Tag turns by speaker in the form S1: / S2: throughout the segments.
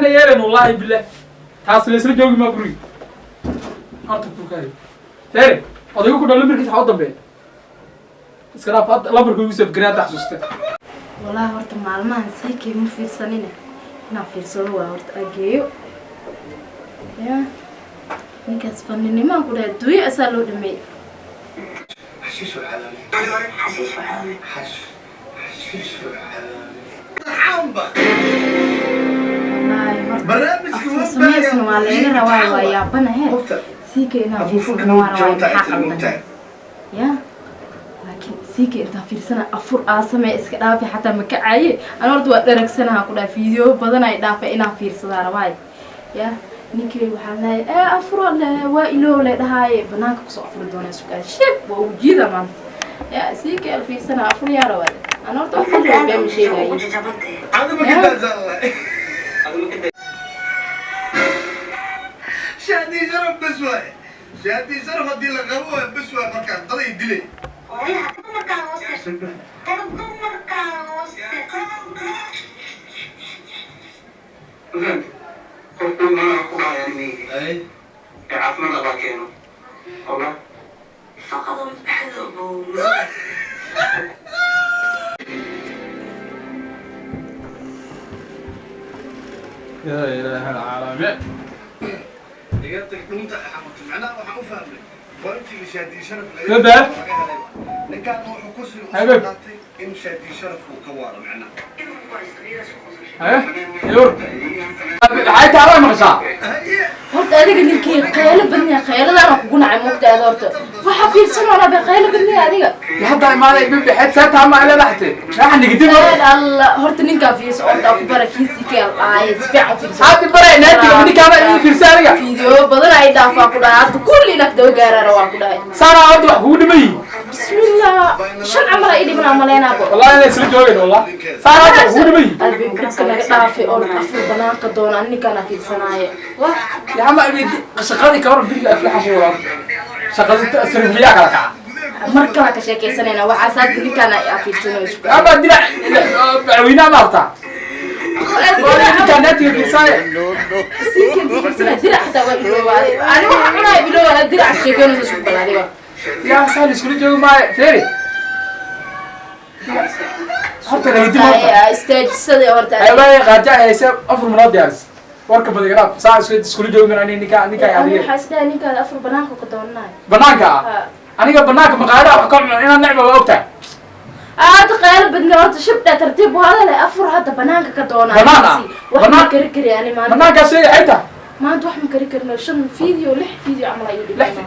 S1: Inaan yeelan, wallahi billah, taas la isla joogi maa guriga. Horta bukaari feere, odaygu ku dhow lambarkiisa waxaa u dambeeya. Iska dhaaf, hadda lambarka igu soo fikray, hadda xasuusta.
S2: Wallaahi horta maalmahan siikay ma fiirsanine, inaan fiirsado waa horta ageeyo ya ninkaas faninimaan ku dhahay adduunyo asaa loo dhameeyey.
S3: حشيش وعالمي.
S4: حشيش وعالمي.
S3: حشيش وعالمي عamba.
S2: Wallaahi horta
S3: Barnaamijka
S2: afur
S3: waa
S2: samaysna waa laga rabaa, waa yaabanahe.
S3: Qofta
S2: Siikay inaan
S3: abu furka
S2: fiirsado waa rabaa,
S3: joogta
S2: maxaa
S3: inta
S2: qaldan
S3: moogtahay.
S2: Ya laakiin siikay intaan fiirsana afur aa samee iska dhaafi, xataa ma kacaye. Ana horta waa dharagsanaha ku dhahay, fiideo badan ay dhaafay inaan fiirsadaa rabaay. Ya ninkii waxaa leeyahay ee afuro le waa iloow le dhahaaye, banaanka kusoo afuri doonaa. Sugaa shib waa ujiida maanta. Ya siikay al fiirsana afur yaa rabaa. Ana horta wax ka been ma sheegaye.
S3: Adiga ma ka shaadii sharaf bas waay, shaadii sharaf haddii la qabo waay bas waay, markaan daday dilay.
S4: Dumarkaan hoose, dumarkaan hoose.
S5: Qofku imaana ku dhahaya nimeyga
S3: ay
S5: ee caafimaad Allah keeno, wallah.
S4: Faqado maxdo.
S1: Yaa ilaaha alcaalamiin.
S3: Iga tag dhunta xamut, macnaha waxaan u fahmay pointiga shaadii sharaf laga
S1: Bebe.
S3: laga helay. Ninkaan wuxuu kursiga u
S1: Habib.
S3: soo qaatay in shaadii sharaf uu ka waaro macnaha.
S1: Haye yor, maxay tahay maqashaa?
S3: Haye.
S2: Horta adiga ninkii qaylo badnaya, qayladaana kugu nacay moogtaada. Horta waxaa fiirsanoo bay qaylo badnaya adiga.
S1: Hadda imaaday bebe, xed saa taa ma leedahay waxa nigdi ma.
S2: Alla horta ninkaa fiirso, horta ku bara kiisikee dhaaye, si fiican u fiirso.
S1: Hadda baray naatiga ninkaana ii fiirsa aniga.
S2: Fiideo badan ay dhaafaa ku dhahay, hadda kulli inaad daba gaaraara waa ku dhahay.
S1: Saana hadda wax kugu dhimay.
S2: Bismillah, shan camal ay dhimanaa maleynaabo.
S1: Wallahi inay isla joogeen, wallah saana hadda wax kugu dhimay.
S2: Adbi dhibka naga dhaafay oo afur banaanka doona, ninkaana fiirsanaaye wah.
S1: Ya ama shaqadii ka hor biriga aflaxa ku wada shaqadii sarifliyaa kala kaca.
S2: Mar kala ka sheekaysanayna waxaas, hadda ninkaana aa fiirsanayo isku.
S1: Ama dinac madaxweynaha ma artaa ninkaa naatiga fiirsaaye.
S2: Siikan fiirsanaya, dirac xataa waa ilooba. Ani waxa cunaya bilooba, dirac sheekeynaysa isku bal adiga.
S1: Yaa saa la iskula joogi maayo, feeri horta nagadi horta.
S2: Istaajisada horta.
S1: Ay qaaja hayse afur manood diyaaris warka badigaraaf saa isku iskula joogi mayno ani ninka ninka
S2: Ani
S1: adiga.
S2: waxaa isdhahay ninkaada afur banaanka ku doonanayo.
S1: Banaanka ah.
S2: Ha.
S1: Aniga banaanka maqaayadaha wax ka cuno inaan necba waa ogtahay.
S2: Aad qaylo badna horta, shibdha tartiib hadale, afur hadda banaanka ka doonaa.
S1: Banaan ah?
S2: Wax ma kari kari ani maanta.
S1: Banaankaa sheegay xayta.
S2: Maanta wax ma kari karno, shan video, lix video camal ayuu
S1: lix
S2: dhiman.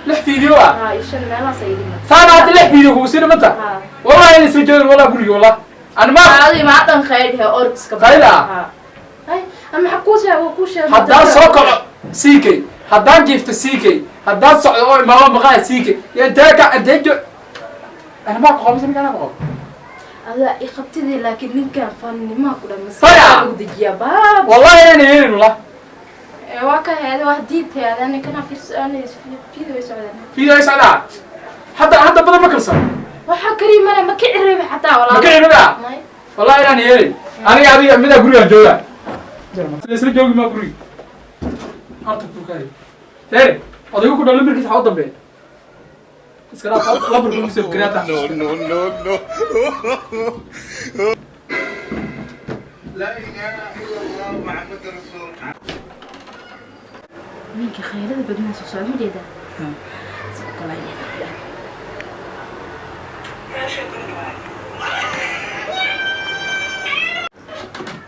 S1: Lix video ah.
S2: Ha, iyo shan meelahaas ayuu dhiman.
S1: Saana hadda lix video kugu sii dhimanta.
S2: Ha.
S1: Wallahi inay isla joogin, wallah guriga, wallah ani ma.
S2: Adi maa dhan qaydhe ordiska.
S1: Qayl ah?
S2: Ha, ay ama maxaa kuu sheeg, waa kuu sheeg.
S1: Haddaan soo kaco ck, haddaan jiifto ck, haddaan socdo oo imaamo maqaaya ck, yo intee ka intee jo ana maa qoqo mise ninkaan qoqo.
S2: Adaa i qabtidii, laakiin ninkan fannimaa ku dhan
S1: Faya!
S2: maskaxda lagu dejiyaa baab.
S1: Wallahi inayna yeelin, wallah.
S2: Ee, waa ka heeda wax diidteeda ninkana fiirso, ani video way socdaan.
S1: Video ay socdaa hadda, hadda badan ma kalsan.
S2: Waxaa kari male, ma kici rebi xataa walaa.
S1: Ma kici rebi ah?
S2: May.
S1: Wallahi inaan yeelin, aniga adiga midaa gurigaan jooga isla joogi maa guriga. Horta bukaari feere, odaygu ku dhow lambarkiisa waxaa u dambeeya. Iska dhaaf, lambarka igu soo fikray hadda xasuusta.
S6: No, no, no.
S3: Laa ilaaha ila allah maxamed rasuul.
S2: Ninka khayrada badnaa soo socda ma jeedaa? Soo galaya.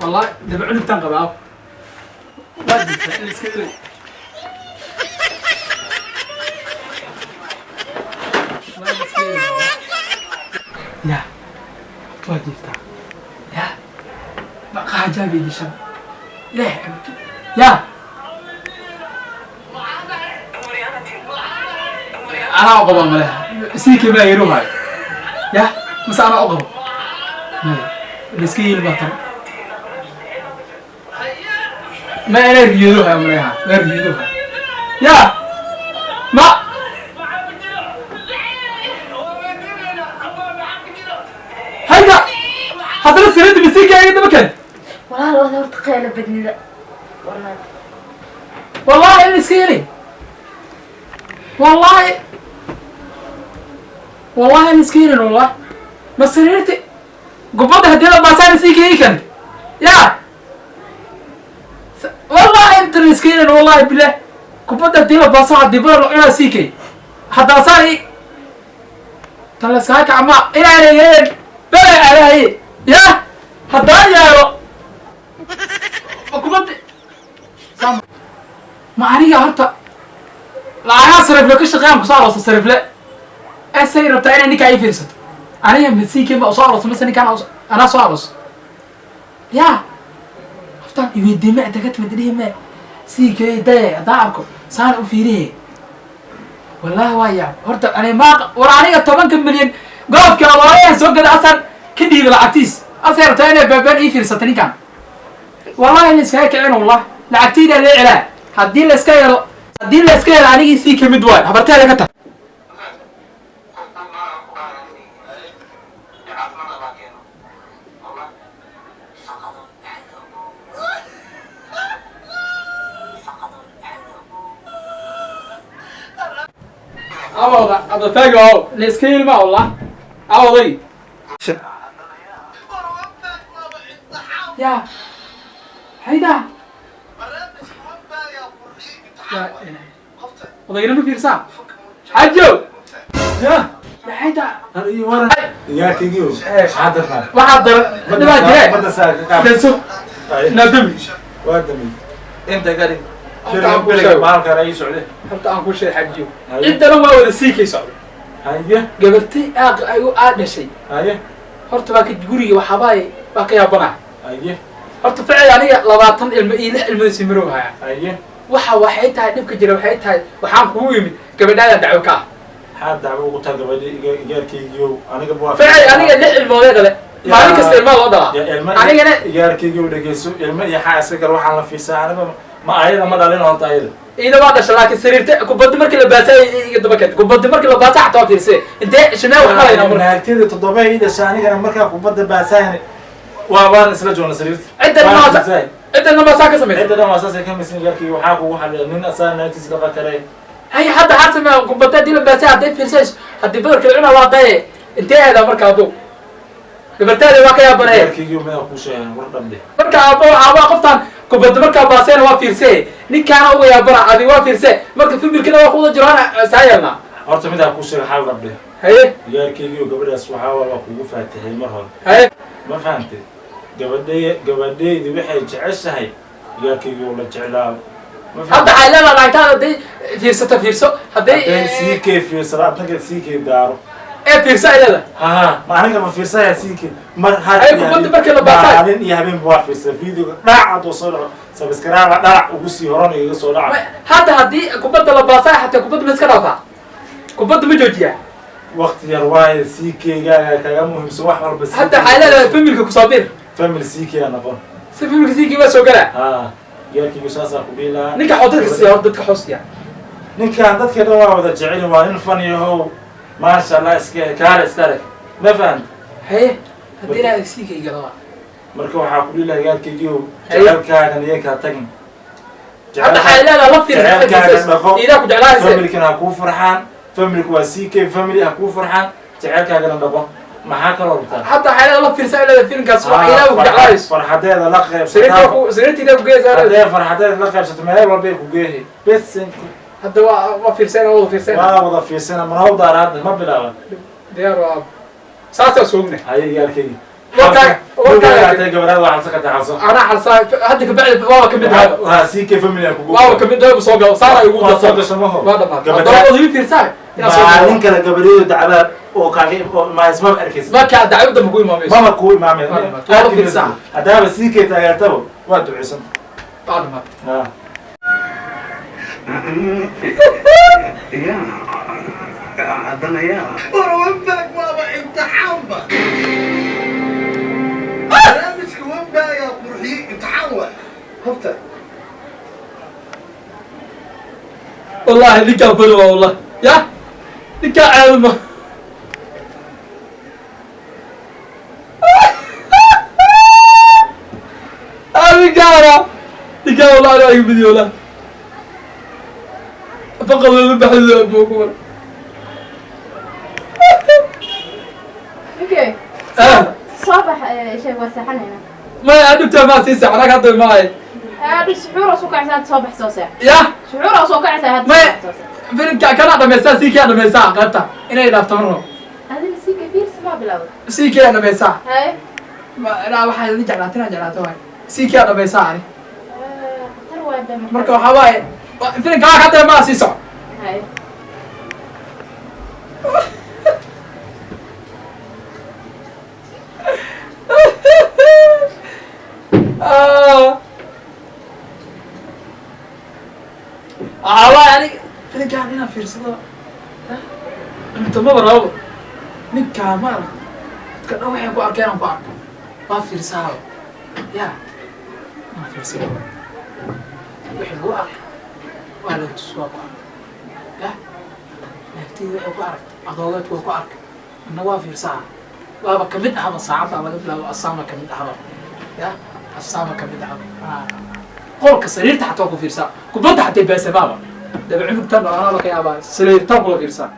S1: Wallahi daba cunugtaan qabaa, waa jirtaa in la iska ilay. Waa la iska ilay. Ya waa jirtaa ya maqaajaa bay dishan ilaah amki ya anaa u qaba maleha sii maa yaro hayo ya mase anaa u qabo maya la iska yeeli baa tan ma anaa riyado hayo maleha ma riyado hayo ya ma hayda haddana sinada masiikaaga daba keen.
S2: Walaal wada horta khayla badnida.
S1: Wallahi in iska yeelin, wallahi wallahi in iska yeelin, wallah. Ma sariirti gubadda haddii la baasaan sii keeni kan ya, wallahi intan iska yeelin, wallahi bilah. Kubadda haddii la baaso, haddii badar la cunaa, sii kay haddaa saan tan laskaga kacma inaana yeelin bele alahaye ya haddaan yeelo kubadda. Ma aniga horta lacagaha sarifle ka shaqeeyaan kusoo aroosa sarifle esay rabtaa inay ninkaa ii fiirsato. Aniga masiikin ba usoo aroosa mase ninkaan anaa soo aroosa ya haftaan iweydiime inta ka timid dhihi me siikay daye haddaan arko saan u fiirihe. Wallahi waa yaab horta. Ani maa war aniga 10-ka milyan goobka abaarayaan soo gada asaan ka dhiiba lacagtiis, asay rabtaa inay baabaan ii fiirsato ninkaan. Wallahi la iskaga kicin, wallah lacagtayda lee celaa haddii la iska yelo, haddii la iska yelo anigii sii kamid waay habarteeda ka tahay.
S5: Qofku imaanaya ku dhahaya ani mihi. Ee caafimaad Allah keeno. Wallah.
S4: Shaqadan maxay? Shaqadan maxay?
S1: Awooda abdafaago la iska yeli ma wallah awooday ya hayda ya odaygana ma fiirsaa xajo
S6: Ya,
S1: ya hayda.
S6: Iyaarkaygiio maxaa darnaa?
S1: Waxaa daran dhibaa jire.
S6: Badda saa ka qaab.
S1: Danso naadami.
S6: Waa damay inta ka dhig.
S1: Horta aan ku
S6: beriga
S1: sheego.
S6: Maalkan ay socde.
S1: Horta aan ku sheeg xajiyo.
S6: Haye.
S1: Ciddana waa wada sii kay socda.
S6: Haye.
S1: Gabartay aaq ay aa dhashay.
S6: Haye.
S1: Horta waa ka guriga waxaabaa waa ka yaabanaa.
S6: Haye.
S1: Horta ficil aniga 20 ilmo iyo 6 ilmo sii marow haya.
S6: Haye.
S1: Waxa waxay tahay dhibka jira, waxay tahay waxaan kugu yimid gabadhaada dacwo ka ah.
S6: Maxaa dacwo ugu tahay gabadhi iyaarkaygiio aniga waa
S1: Ficil aniga 6 ilmoodee dhale, maalin kasta ilmaa loo dhalaa.
S6: Ya ilma
S1: anigana
S6: iyaarkaygiio dhegeyso, ilmo iyo xaa iska gal waxaan la fiirsaa aniga ma ayada ma dhalin horta ayada.
S1: Ida waa dhasha, laakiin sariirta kubadda markii la baasay iga daba keentay, kubadda markii la baasa xataa waa fiirsay intee shimee wax qalayna marka.
S6: Naagtida 7 ii dhasha, anigana markaa kubadda baasaan waa waan isla joogna sariirta.
S1: Cidda
S6: Waan
S1: dhan
S6: fiirsaay.
S1: Cidda dhan baa saa ka samaysay.
S6: Cidda dhan waa saasay ka misan iyaarkaygi, waxaa kugu xaliya nin asaa naagtiis dhaqa kare.
S1: Hay hadda waxaa sameeya kubadda haddii la baasay hadday fiirsayso haddii badarka la cunaa waa daye intee aadaa marka abo gabartaada waa ka yaabanaya.
S6: Iyaarkaygiio midaa kuu sheegan war dhambe.
S1: Marka aabo aabaa qoftaan kubadda markaa baasayna waa fiirsee, ninkaana uga yaabana adi waa fiirsee, marka familkina waa kuwada jiraan saa yeelnaa.
S6: Horta midaa kuu sheega xal dhambe.
S1: Haye.
S6: Iyaarkaygiio gabadhaas waxaa waa kugu faatixay mar hore.
S1: Haye.
S6: Ma fahantay? Gabadhay gabadhaydi waxay jeceshahay iyaarkaygiio la jeclaa, ma
S1: Hadda
S6: fahantay?
S1: waxay leedahay lacagtaada hadday fiirsato fiirso hadday
S6: Hadday sii kay fiirsada adnaga sii kay daaro.
S1: Ee fiirso ay leedahay.
S6: Ha ma aniga ma fiirsaya sii kay mar har
S1: Ay,
S6: iyo
S1: kubadda
S6: habeen-
S1: markii la baasaay.
S6: maalin iyo habeenba waa fiirsa videoga dhac hadduu soo dhaco sabskaraaba dhalac ugu sii horan igaga soo dhaca.
S1: Hadda haddii kubadda la baasay xataa kubadda ma iska dhaafaa, kubadda ma joojiyaa?
S6: Waqti yar waaye, sii keygaaga kaga muhiimsan wax walba sii.
S1: Hadda waxay leedahay familka kusaabir.
S6: Family sii kay noqon.
S1: Si familka siikii waa soo galaa.
S6: Ha iyaarkaygu saasaa ku dhihi lahaa.
S1: Ninka xoo dadka siiya hor dadka xoo siiya.
S6: Ninkan dadka dhan waa wada jecelin, waa nin fan yahow, maasha Allah, iska kaale iska arag, ma fahant?
S1: Haye haddii ilaahay siikay galaa.
S6: Marka waxaa ku dhihi lahaa iyaarkaygiio
S1: Haye.
S6: jecelkaagan iyo kaa tagin.
S1: Hadda waxay leedahay la
S6: Jecelkaaga dhaqo.
S1: fiirsa iidaa ku jeclaanaysa.
S6: Familkana ha kuu farxaan, familku waa ck family, ha kuu farxaan, jecelkaagana dhaqo, maxaa kaloo rabtaa?
S1: Hadda waxay leedahay la fiirsa ay leedahay filimkaas waa iidaa ku jeclaanayso.
S6: Farxadeeda la
S1: sariirta
S6: qaybsataa.
S1: ku sariirta iidaa ku geeysa.
S6: Haddee farxadeeda la qaybsato meel walbay ku geehi bes.
S1: Hadda waa fiirsayna, waa wada fiirsayna.
S6: Waa wada fiirsana manoo daara hadda ma bilaaban.
S1: Diyaar waa saasaa soogna.
S6: Haye iyaarkaygi.
S1: Warkaaga
S6: Gabadhaada waa xalsa ka taxalso.
S1: Anaa xalsaa hadda kabacdi waaba kamid ahaa.
S6: Ha ck family aan kugu.
S1: Waaba kamid ahaa soo galo saara igu
S6: Waa soo
S1: darsan.
S6: gasho maho.
S1: Waa dhamaatay.
S6: Gabadha
S1: Haddaba wada fiirsaa inaa soo
S6: maalin
S1: galo.
S6: kale gabadheedu dacdaa oo kaaga oo maismaba arkaysa.
S1: Markaa dacwada ma ku imaamayso.
S6: Mama kuu imaamay.
S1: Waa dhamaatay. Waa la fiirsaa.
S6: Haddaaba sii kay taageertaba waa duceysanta.
S1: Waa dhamaatay.
S6: Ha.
S5: Ya. Haddana yaa.
S3: War wanbaag waaba imtixaanba, barnaamijka wanbaagaa qurxiyey, imtixaan waay hofta.
S1: والله ninkaa beri waa wallah ya ninkaa caadi ma ninkaana ninkaa. Filinkaa wallah anaa iga badiyo wallah. Faqad wala baxdo buu ku war.
S2: Okay.
S1: Ah.
S2: Soo bax, sheeg, waa seexanaynaa.
S1: Maya, adhibtaa maa sii seexan ag hadda maahay.
S2: Adhi suxuura soo kacaysaa hadda, soo bax, soo seex.
S1: Ya.
S2: Suxuura soo kacaysaa hadda.
S1: Maya.
S2: Soo seex.
S1: Filimka kana dhamaysaa, sii kaa dhamaysaa qaybta inay dhaafto marno.
S2: Adina sii ka fiirsi maa bilowda.
S1: Sii kaa dhamaysaa.
S2: Haye.
S1: Ilaa waxaa idin jeclaata inaan jeclaato waay, sii kaa dhamaysaa ani.
S2: Khatar waay be.
S1: Marka waxaa waaye filimka waa ka maa sii soco.
S2: Haye.
S1: Waxaa waaye anig filimkaan inaan fiirsado cunto maba rabo. Ninkaa ma arag, dadka dhan waxay ku arkeen aan ku arko, waa fiirsaaba ya inaan fiirsado wixii lagu arkay waa laga tus, waa ku arkay ya naagtayda waxay ku aragtay, adoogeedku waa ku arkay, anna waa fiirsaa, waaba kamid ahaba. Saacadda laga bilaabo asaama kamid ahaba, ya asaama kamid ahaba. Qolka sariirta xataa waa ku fiirsaa, kubadda xataa beesamaaba daba cunugtan dhalaanaba ka yaabaa sariirtaan kula fiirsaa.